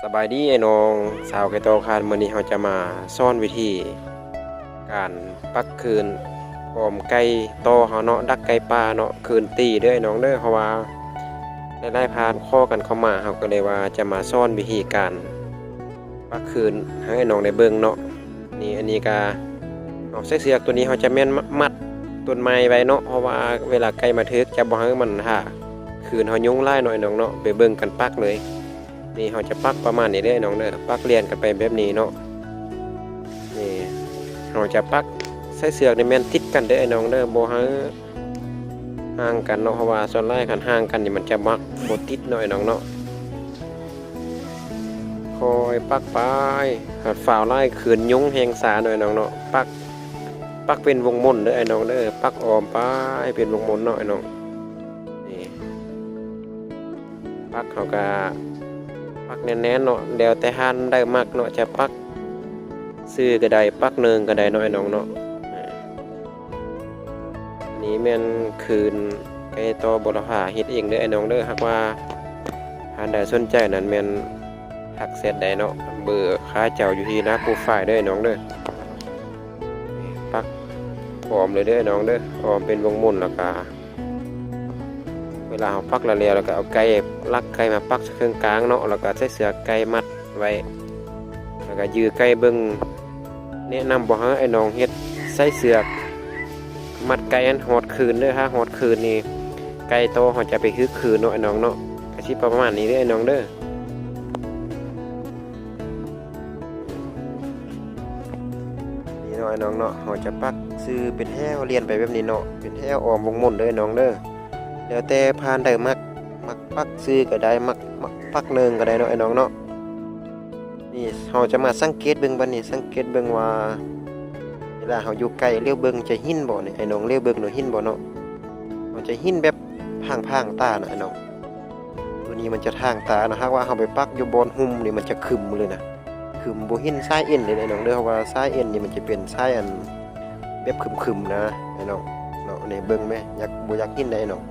ສະບາຍດີອ້າຍນ້ອງ ຊາວໄກ່ຕໍ່ຄານ. ມື້ນີ້ເຮົາຈະມາສອນວິທີການປັກຂືນ ອອມໄກ່ຕໍ່ເຮົາເນາະ, ດັກໄກ່ປ່າເນາະ, ຂືນຕີເດີ້ອ້າຍນ້ອງເດີ້. ເພາະວ່າຫຼາຍໆທ່ານຂໍກັນເຂົ້າມາ ເຮົາກໍເລີຍວ່າຈະມາສອນວິທີການປັກຂືນໃຫ້ອ້າຍນ້ອງໄດ້ເບິ່ງເນາະ. ນີ້ ອັນນີ້ກະເຮົາໃຊ້ເຊືອກໂຕນີ້ ເຮົາຈະແມ່ນມາມັດຕົ້ນໄມ້ໄວ້ເນາະ, ເພາະວ່າເວລາໄກ່ມາຖືກ ຈະບໍ່ໃຫ້ມັນຫາຂືນເຮົາຍຸງຫຼາຍເນາະອ້າຍນ້ອງເນາະ. ໄປເບິ່ງກັນປັກເລີຍ. ນີ້ເຮົາຈະປັກປະມານນີ້ເດີ້ອ້າຍນ້ອງເດີ້, ປັກລຽນກັນໄປແບບນີ້ເນາະ. ນີ້ເຮົາຈະປັກໃຊ້ເຊືອກນີ້ແມ່ນຕິດກັນເດີ້ອ້າຍນ້ອງເດີ້, ບໍ່ໃຫ້ຫ່າງກັນເນາະ, ເພາະວ່າສ່ວນຫຼາຍຄັນຫ່າງກັນນີ້ມັນຈະມັກບໍ່ຕິດເນາະອ້າຍນ້ອງເນາະ. ຄ່ອຍປັກໄປ, ຄັນຟ້າວຫຼາຍຂືນຍຸງແຮງຊາເນາະອ້າຍນ້ອງເນາະ. ປັກ ປັກເປັນວົງມົນເດີ້ອ້າຍນ້ອງເດີ້, ປັກອ້ອມໄປເປັນວົງມົນເນາະອ້າຍນ້ອງ. ນີ້ ປັກເຮົາກະປັກແໜ້ນໆເນາະ, ແລ້ວແຕ່ທ່ານໃດມັກເນາະ, ຈະປັກຊື່ກະໄດ້ ປັກເນີ່ງກະໄດ້ເນາະອ້າຍນ້ອງເນາະ. ນີ້ແມ່ນຂືນໄກ່ຕໍ່ບົວລະພາເຮັດເອງເດີ້ອ້າຍນ້ອງເດີ້. ຫາກວ່າທ່ານໃດສົນໃຈນັ້ນແມ່ນທັກແຊັດໄດ້ເນາະ, ເບີຄ້າເຈົ້າຢູ່ທີ່ນາປູຝ້າຍເດີ້ອ້າຍນ້ອງເດີ້. ປັກອ້ອມເລີຍເດີ້ອ້າຍນ້ອງເດີ້, ອ້ອມເປັນວົງມົນ ແລ້ວກະ ເວລາເຮົາປັກແລ້ວໆ ແລ້ວກໍເອົາໄກ່ ລັກໄກ່ມາປັກໃສ່ເຄິ່ງກາງເນາະ, ແລ້ວກໍໃຊ້ເຊືອກໄກ່ມັດໄວ້ ແລ້ວກໍຢື້ໄກ່ເບິ່ງ. ແນະນຳບໍ່ໃຫ້ອ້າຍນ້ອງເຮັດໃຊ້ເຊືອກມັດໄກ່ຫັ້ນຮອດຂືນເດີ້, ຖ້າຮອດຂືນນີ້ໄກ່ຕໍ່ເຮົາຈະໄປຮຶກຂືນເນາະອ້າຍນ້ອງເນາະ. ກໍຊິປະມານນີ້ເດີ້ອ້າຍນ້ອງເດີ້. ນີ້ເນາະອ້າຍນ້ອງເນາະ, ເຮົາຈະປັກຊື່ເປັນແຖວລຽນໄປແບບນີ້ເນາະ, ເປັນແຖວອ້ອມວົງມົນເດີ້ອ້າຍນ້ອງເດີ້. ແລ້ວແຕ່ທ່ານໃດມັກ, ມັກປັກຊື່ກໍໄດ້, ມັກ, ມັກປັກເນີ່ງກໍໄດ້ເນາະອ້າຍນ້ອງເນາະ. ນີ້ເຮົາຈະມາສັງເກດເບິ່ງບັດນີ້, ສັງເກດເບິ່ງວ່າເວລາເຮົາຢູ່ໃກ້ ຫຼຽວເບິ່ງຈະເຫັນບໍ່ນີ້, ອ້າຍນ້ອງຫຼຽວເບິ່ງດູ ເຫັນບໍ່ເນາະ? ເຮົາຈະເຫັນແບບພາງໆຕານະອ້າຍນ້ອງ. ໂຕນີ້ມັນຈະທາງຕານະ, ຫາກວ່າເຮົາໄປປັກຢູ່ບ່ອນຫຸ່ມນີ້ ມັນຈະຄຶມເລີຍນະ. ຄືບໍ່ເຫັນສາຍເອັນເດ້ອ້າຍນ້ອງເດີ້, ເພາະວ່າສາຍເອັນນີ້ມັນຈະເປັນສາຍອັນແບບຄຶມໆນະອ້າຍນ້ອງເນາະ. ນີ້ເບິ່ງແມ, ຢາກ ບໍ່ຢາກເຫັນໃດອ້າຍນ້ອງ.